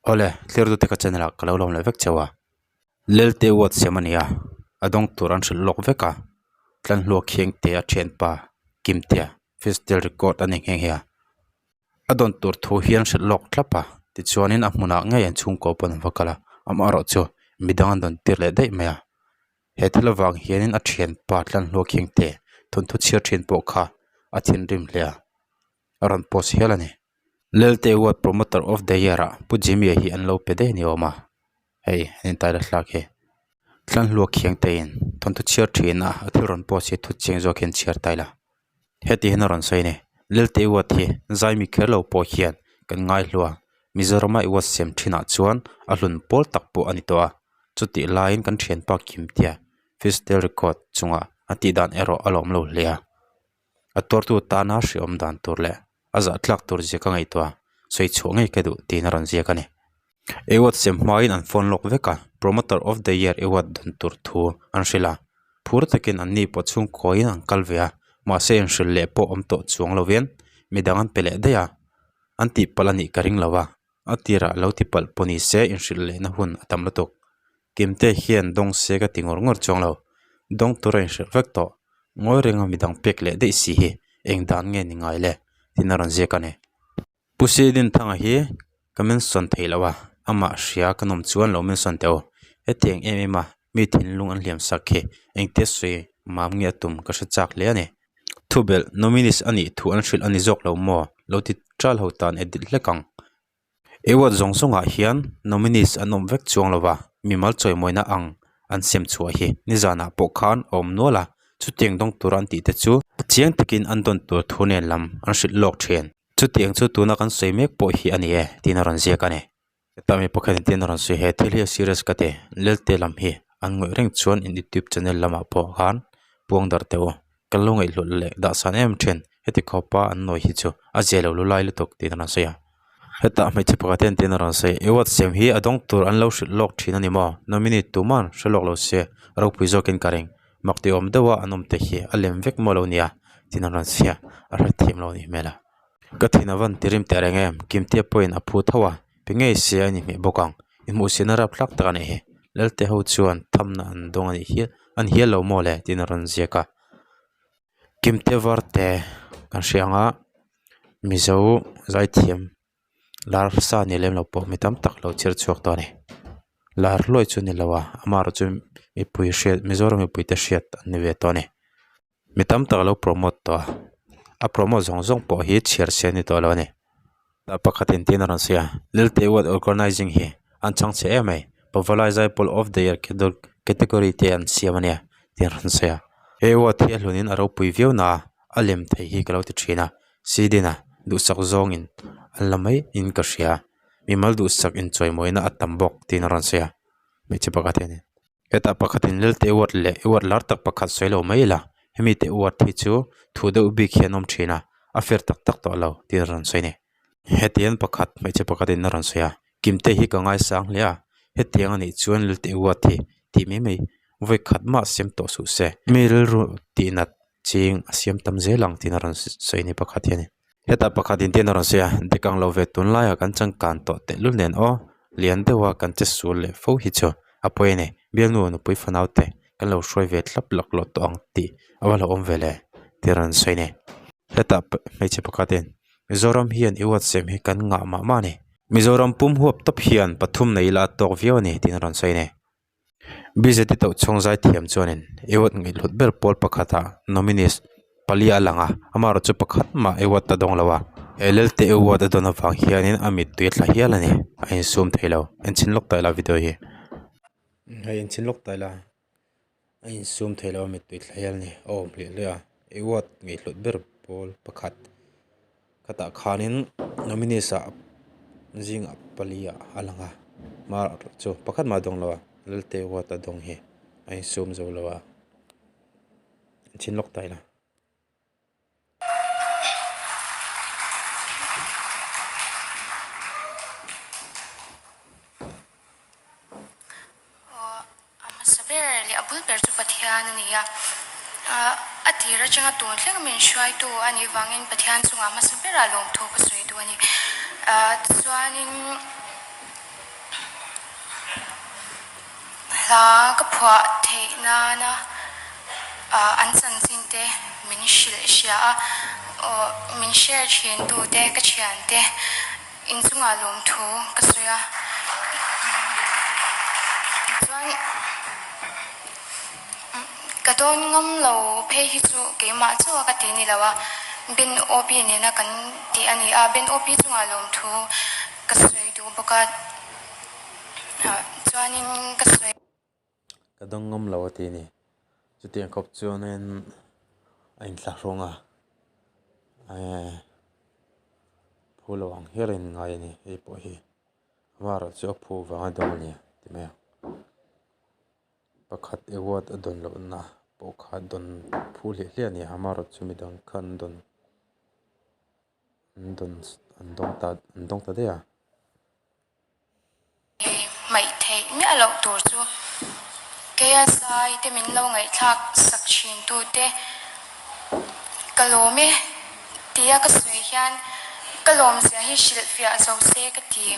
Awle, thlir tute ka channel ah ka lo lawm leh vek cheu a. Lelte ward siam a ni a, a dawng tur an hrilh lawk vek a. Tlanhlua Khiangte a thianpa Kimtea Fistel record a ni nghe nghe a. A dawn tur thu hi an hrilh lawk thlap a, tichuanin a hmunah ngei an chhungkaw pawn an va kal a, amaherawh chu midang an dawn tir leh daih mai a. He thil avang hianin a thianpa Tlanhlua Khiangte thawnthu chhiar thin pawh kha a thinrim hle a, a rawn post hial a ni. Lelte Ward Promoter of the Year ah Pu Jimmy-a hi an lo pe daih a ni awm a, hei an intai la thlak hi. Tlanhluak Khiangte in thawnthu chhiar thin a a thil rawn post hi thut chiang zawk hian chhiar ta ila. Heti hian a rawn sawi a ni, Lelte Ward hi zaimi kher lo pawh hian kan ngaihlua Mizorama i ward siam thinah chuan a hlun pawl tak pawh a ni tawh a, chutih laiin kan thianpa Kimtea Fistel Record chungah a tihdan erawh a lawm lo hle a. A tuartu tana hriawm dan tur leh a zahtlak tur zia ka ngaihtuah a, sawi chhuah ngei ka duh tiin a rawn ziak a ni. Award sem hmain an phone lawk vek a, Promoter of the Year award dawn tur thu an hrilh a, phur takin an ni pawh chhungkawiin an kal ve a, mahse inhrilh leh pawh awm tawh chuang lovin midang an pe leh daih a, an tihpalh a nih ka ring lo a, a tirah lo tipalh pawh ni se inhrilh lehna hun a tam lutuk. Kimte hian dawng se ka ti ngawr ngawr chuang lo, dawng tur a inhrilh vek tawh. Ngawi renga midang pek leh daih si hi eng dan nge ni ngai le? tiin a rawn ziak a ni. Pu Sidinthanga hi ka mention thei lo a, amah hria ka nawm chuan lo mention teh u. Hetiang em em a mi thinlung an hliam sak hi engtia sawi mam nge a tum ka hre chak hle a ni. Thubelh nominees a nih thu an hrilh a ni zawk lo maw? Lo ti ṭal ho tan edit hlek ang. Award zawng zawngah hian nominees an awm vek chuang lo va, mimal chawimawina ang an sem chhuah hi nizanah pawh khan a awm nual a, chutiang dawng tura an tih te chu chiang takin an dawn tur thu nen lam an hrilh lawk thin. Chutiang chu tuna kan sawi mek pawh hi a ni e tiin a rawn ziak a ni. Heta mi pakhat in tiin a rawn sawi he thil hi a serious ka ti, Lelte lam hi an ngawih reng chuan in youtube channel lamah pawh khan puang darh teh u. Kan lo ngaihhlawlh leh dah san em thin heti khawpa an nawi hi chu a zia lo lu lai lutuk tiin a rawn sawi a. Hetah hmeichhe pakhat hian tiin a rawn sawi award sem hi a dawng tur an lo hrilh lawk thin a ni maw? Nominee tuman hre lawk lo se ropui zawkin ka ring. Mak ti awm deuha an awm te hi a lem vek maw lo nia tiin a rawn sawi a, a hrethiam lo anih hmel a. Ka thin a van ti rim teh reng em? Kimtea pawhin a phu tho a, pe ngei se a inhmeh bawk ang. Inhmuhsihna rap hlak tak a nih hi. Lelte ho chuan thamna an dawng a nih hial an hial lo maw le tiin a rawn ziak a. Kimte varte kan hria ang a, Mizo zaithiam lar sa ni lem lo pawh mi tam tak lo chher chhuak tawh a ni. Lar hluai chu a ni lo a, amaherawh chu mipui hriat Mizoram mipui te hriat an ni ve tawh a ni. Mi tam tak a lo promote tawh a, a promote zawng zawng pawh hi chhiar se a ni tawh lo a ni. Tah pakhat in tin a rawn sawi a, Lelte World Organizing hi an chhang chhe em mai, Pavalai Zaipawl of the Year category te an siam a nia tih an rawn sawi a. He award hi a hlun in a ropui viau na a, a lem thei hi ka lo ti thin a, Sidin a duhsak zawng in an la mai in ka hria, mimal duhsak inchawimawina a tam bawk tiin a rawn sawi a, hmeichhe pakhat hian in. Hetah pakhatin Lelte award leh award lar tak pakhat sawi lo mai ila, hemi te award hi chu thu deuh bik hian awm thin a, a fair tak tak tawh lo tih a rawn sawi a ni. Hetiang pakhat hmeichhe pakhatin a rawn sawi a, Kimte hi ka ngaisang hle a, hetiang anih chuan Lelte award hi tih mai mai vawi khat mah siam tawh suh se. Mi rilru tihnat ching a siam tam zel ang tiin a rawn sawi a ni pakhat hian. Hetah pakhat in ten a rawn sawi a, dik ang lo ve tunlaiah kan changkan tawh tehlul nen aw, lian deuha kan che sual leh fo hi chu a pawi a ni. Bialnu nupui fanau te kan lo hruai ve thlap lak lawh tawh ang tih a va hlauhawm ve le tih a rawn sawi a ni. Hetah hmeichhe pakhatin Mizoram hian i whatsapp hi kan ngah mah mah a ni. Mizoram pum huap tawp hian pathum nei ila a tawk viau a ni tiin a rawn sawi a ni. BJP tohchhung zaithiam chuanin award ngaihhlut ber pawl pakhatah nominees pali a lang a, amaherawh chu pakhat mah award a dawng lo a, he Lelte award a dawn avang hianin a mittui a thla hial a ni, a insum thei lo, enchhin lawk ta ila video hi. Hei enchhin lawk ta ila a insum thei lo a mittui thla hial a ni, a awm hliah hliah a, award ngaihhlut ber pawl pakhat Khatah khanin nominees ah zingah pali ah a lang a hma chu pakhat mah a dawng lo a Lalte award a dawng hi a insum zo lo a chhin lawk ta ila. Aw, a hmasa ber leh a bul ber chu Pathian a ni a. A tir atanga tun thleng min hruaitu a nih vangin Pathian chungah hmasa berah lawmthu ka sawi duh a ni. Chuanin. Hla ka phuah theih nana an chanchin te min hrilh hria a, min share thin tu te ka thian te inchungah lawmthu ka sawi a. Chuan ka dawn ngam lo phei hi chu keimah chauh a ka ti ni lo a, Ben OP nena kan tih a ni a, Ben OP chungah lawmthu ka sawi duh bawk a. Chuanin ka sawi. Ka dawng ngam lo a ti a ni. Chutiang khawp chuanin a inthlahrung a, eh phu lo ang hial a inngai a ni hei pawh hi. Amaherawhchu chu a phu vang a dawng a ni ti mai ang. Pakhat award a dawn lohna pawh kha dawn phu hliah hliah a ni a, amaherawhchu midang khan an dawn an dawn an dawng ta an dawng ta daih a. Hmaih theih miah loh tur chu keia zai te min lo ngaihthlak sak thin tu te ka lawm e tia ka sawi hian ka lawm zia hi hrilhfiah zo se ka ti.